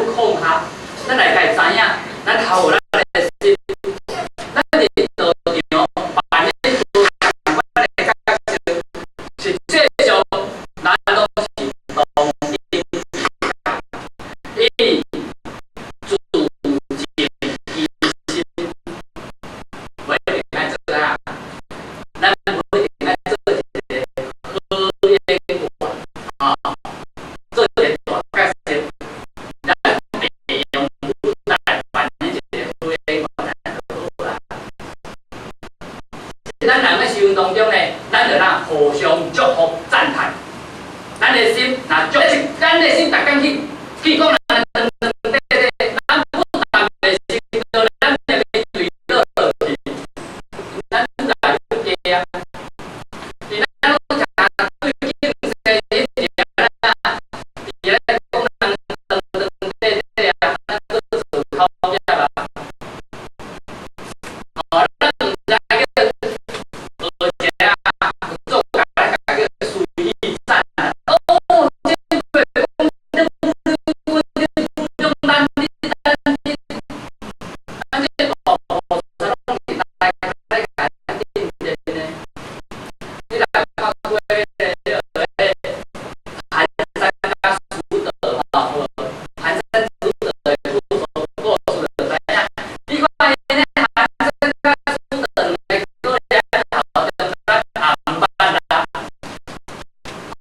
去放下，咱來家知影，咱頭咱的心，咱佇道場扮演無仝款的角色，實際上咱攏是同音伊自淨其心，無一定愛做啥，咱無一定愛做一個好演員啊，做一個大角色，咱利用舞台扮演一個好演員就好啦。咱人咧生活當中呢，咱就咱互相祝福讚嘆。咱的心若祝，咱的心逐工去去講咱長長短短，咱不但袂成就，咱會墜落去，咱愈來愈低啊！伫咱攏誠對敬世彼啊，佇咧講人長長短短啊，咱閣做口業啊！哦，咱毋知叫學一個啊，做家來叫隨意讚啊！哦，這個講這這咱咱咱這大菩薩攏是大家來共咱頂的呢。你來看過彼個寒山佮拾得吼，寒山拾得的故事故事就知影。你看𪜶咧寒山佮拾得兩個咧頭中間紅斑啦，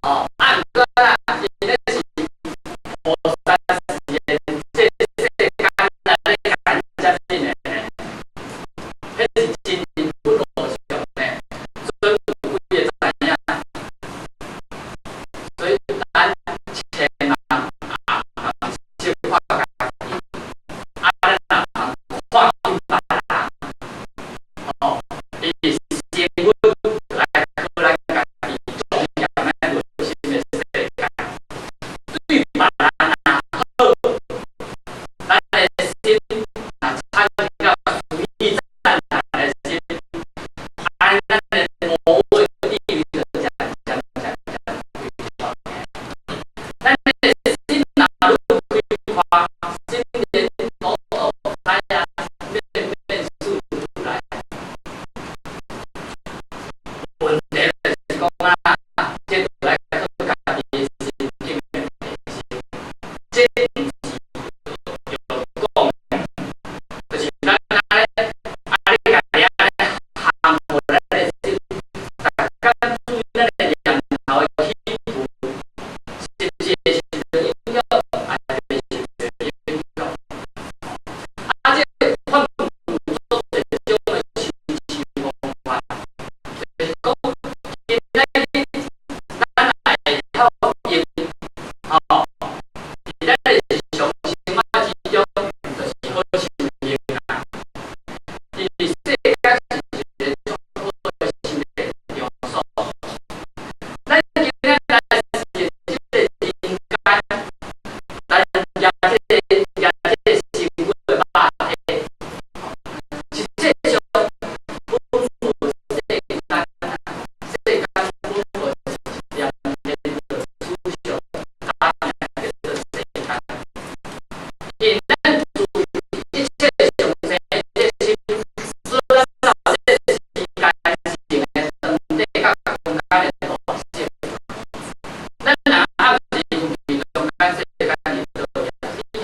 哦，啊毋過啦，𪜶咧是菩薩示現這世間來咧幹啥物呢？彼是真人不露相呢，所以有幾个知影。所以咱千萬啊，小可家己，啊，咱若看輕別人，哦，伊身份來考咱家己莊嚴咱內心的世界。對別人若好，咱的心若產生了隨意讚嘆的心，按呢咱的魔位地獄就漸漸漸漸開拓。咱的心若愈開闊，心靈朵朵開啊，面面俱如來。問題就是講啊，這就來靠家己的心境的提升，這毋是用講的，就是咱按呢，啊你家己按呢含予咱的心，逐工注意咱的念頭的起伏，是毋是會受著影響？還袂受著影響？啊，這個法門有足濟種的修持方法，就是講今仔日咱來會曉用，吼，佇咱的日常生活之中，就是好修行啊。因為世間是一個足好的修煉場所。咱今仔來是這個人間，咱舉這個舉這個身軀的肉體，實際上本無世間，世間本無是一念天的思想，假名叫做世間。因咱自一切眾生的心，所以咱有這個時間性的長短佮空間的大小。咱若暗時困去中間世間佇佗位？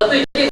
對。